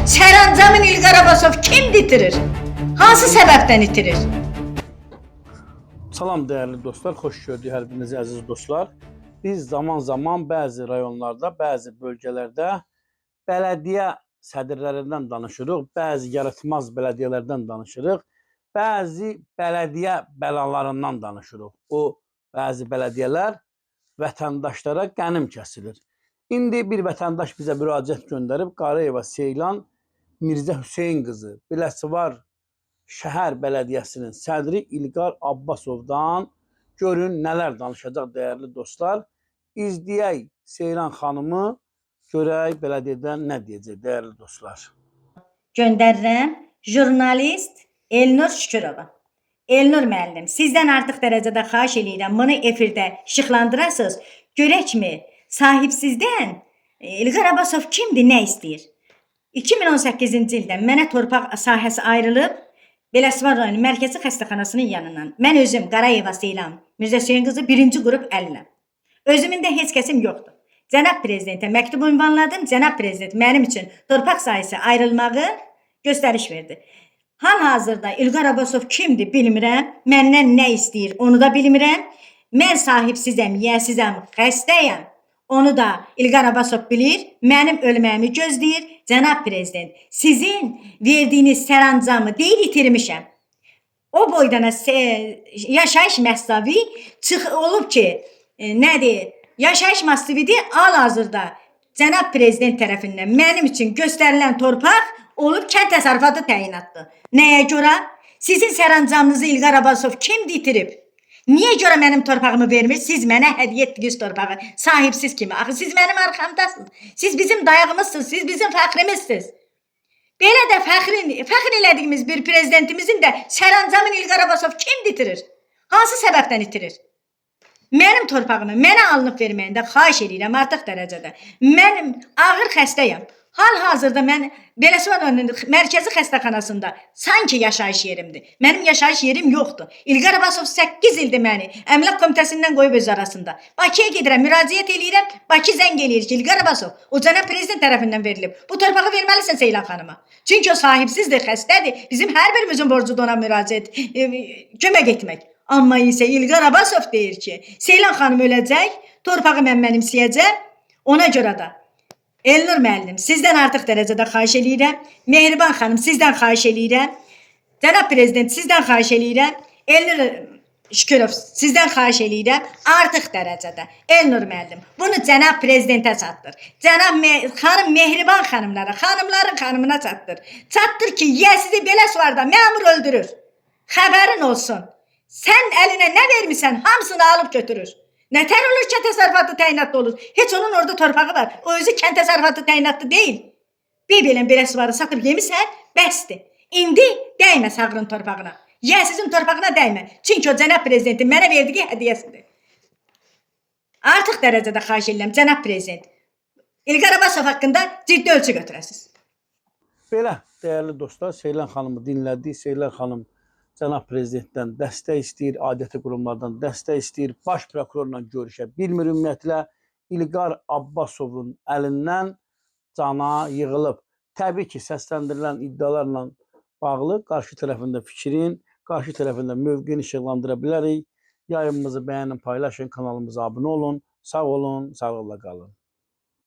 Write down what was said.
Sərəncamın İlqar Abbasov kim itirir? Hansı səbəbdən itirir? Salam dəyərli dostlar, xoş gördük hər birinizi əziz dostlar. Biz zaman-zaman bəzi rayonlarda, bəzi bölgələrdə bələdiyyə sədrlərindən danışırıq, bəzi yaratmaz bələdiyyələrdən danışırıq, bəzi bələdiyyə bəlalarından danışırıq. O bəzi bələdiyyələr vətəndaşlara qənim kəsilir. İndi bir vətəndaş bizə müraciət göndərib, Qarayeva Seylan Mirzə Hüseyn qızı, Biləsuvar şəhər bələdiyyəsinin sədri İlqar Abbasovdan görün nələr danışacaq dəyərli dostlar. İzləyək Seyran xanımı, görək bələdiyyədən nə deyəcək dəyərli dostlar. Göndərirəm jurnalist Elnur Şükürova. Elnur müəllim, sizdən artıq dərəcədə xahiş eləyirəm, bunu efirdə işıqlandırasınız. Görəkmi sahibsizdən İlqar Abbasov kimdir, nə istəyir? 2018-ci ildə mənə torpaq sahəsi ayrılıb Biləsuvar rayonu Mərkəzi Xəstəxanasının yanından. Mən özüm Qarayeva Seylan Mirzə Hüseyn qızı birinci qrup əliləm. Özümün də heç kəsim yoxdur. Cənab prezidentə məktub ünvanladım. Cənab prezident mənim üçün torpaq sahəsi ayrılmağı göstəriş verdi. Hal-hazırda İlqar Abbasov kimdir bilmirəm. Məndən nə istəyir onu da bilmirəm. Mən sahibsizəm, yiyəsizəm, xəstəyəm. Onu da İlqar Abbasov bilir. Mənim ölməyimi gözləyir. Cənab prezident, sizin verdiyiniz sərəncamı deyil itirmişəm. O boydana yaşayış məsavi çıx olub ki, nədir? Yaşayış massividir hal-hazırda cənab prezident tərəfindən mənim üçün göstərilən torpaq olub kənd təsərrüfatı təyinatlı. Nəyə görə? Sizin sərəncamınızı İlqar Abbasov kimdir itirib? Niyə görə mənim torpağımı vermir? Siz mənə hədiyyə etdiniz torpağı sahibsiz kimi. Axı siz mənim arxamdasınız. Siz bizim dayağımızsınız, siz bizim fəxrimizsiniz. Belə də fəxr elədiyimiz bir prezidentimizin də sərəncamını İlqar Abbasov kim itirir? Hansı səbəbdən itirir? Mənim torpağımı mənə alınıb verməyində xahiş eləyirəm artıq dərəcədə. Mənim ağır xəstəyəm. Hal-hazırda mən Biləsuvar rayonunun mərkəzi xəstəxanasında sanki yaşayış yerimdir. Mənim yaşayış yerim yoxdur. İlqar Abbasov 8 ildir məni Əmlak Komitəsindən qoyub öz arasında. Bakıya gedirəm, müraciət eləyirəm. Bakı zəng eləyir ki, İlqar Abbasov, o cənab prezident tərəfindən verilib. Bu torpağı verməlisən Seylan xanıma. Çünki o sahibsizdir, xəstədir. Bizim hər birimizin borcudur ona müraciət, kömək etmək. Amma isə İlqar Abbasov deyir ki, Seylan xanım öləcək, torpağı mən mənimsəyəcəm. Ona görə də Elnur müəllim, sizdən artıq dərəcədə xahiş eləyirəm. Mehriban xanım, sizdən xahiş eləyirəm. Cənab prezident, sizdən xahiş eləyirəm. Elnur Şükürov, sizdən xahiş eləyirəm. Artıq dərəcədə. Elnur müəllim, bunu cənab prezidentə çatdır. Cənab xanım Mehriban xanımlara, xanımların xanımına çatdır. Çatdır ki, yiyəsizi belə sularda məmur öldürür. Xəbərin olsun. Sən əlinə nə vermisən, hamısını alıb götürür. Nətər olur kənd təsərrüfatı təyinatlı olur? Heç onun orada torpağı var. O özü kənd təsərrüfatı təyinatlı deyil. Bir belə belə suvarı satıb yemisən, bəsdir. İndi dəymə sağrın torpağına. Yiyəsizin torpağına dəymə. Çünki o cənab prezidentin mənə verdiyi hədiyyəsidir. Artıq dərəcədə xahiş edirəm cənab prezident. İlqar Abbasov haqqında ciddi ölçü götürəsiniz. Belə dəyərli dostlar, Seylan xanımı dinlədik. Seylan xanım cənab prezidentdən dəstək istəyir, aidiyyəti qurumlardan dəstək istəyir, baş prokurorla görüşə bilmir ümumiyyətlə. İlqar Abbasovun əlindən cana yığılıb. Təbii ki, səsləndirilən iddialarla bağlı qarşı tərəfində fikrin, qarşı tərəfində mövqeyini işıqlandıra bilərik. Yayımımızı bəyənin, paylaşın, kanalımıza abunə olun. Sağ olun, sağlıqla qalın.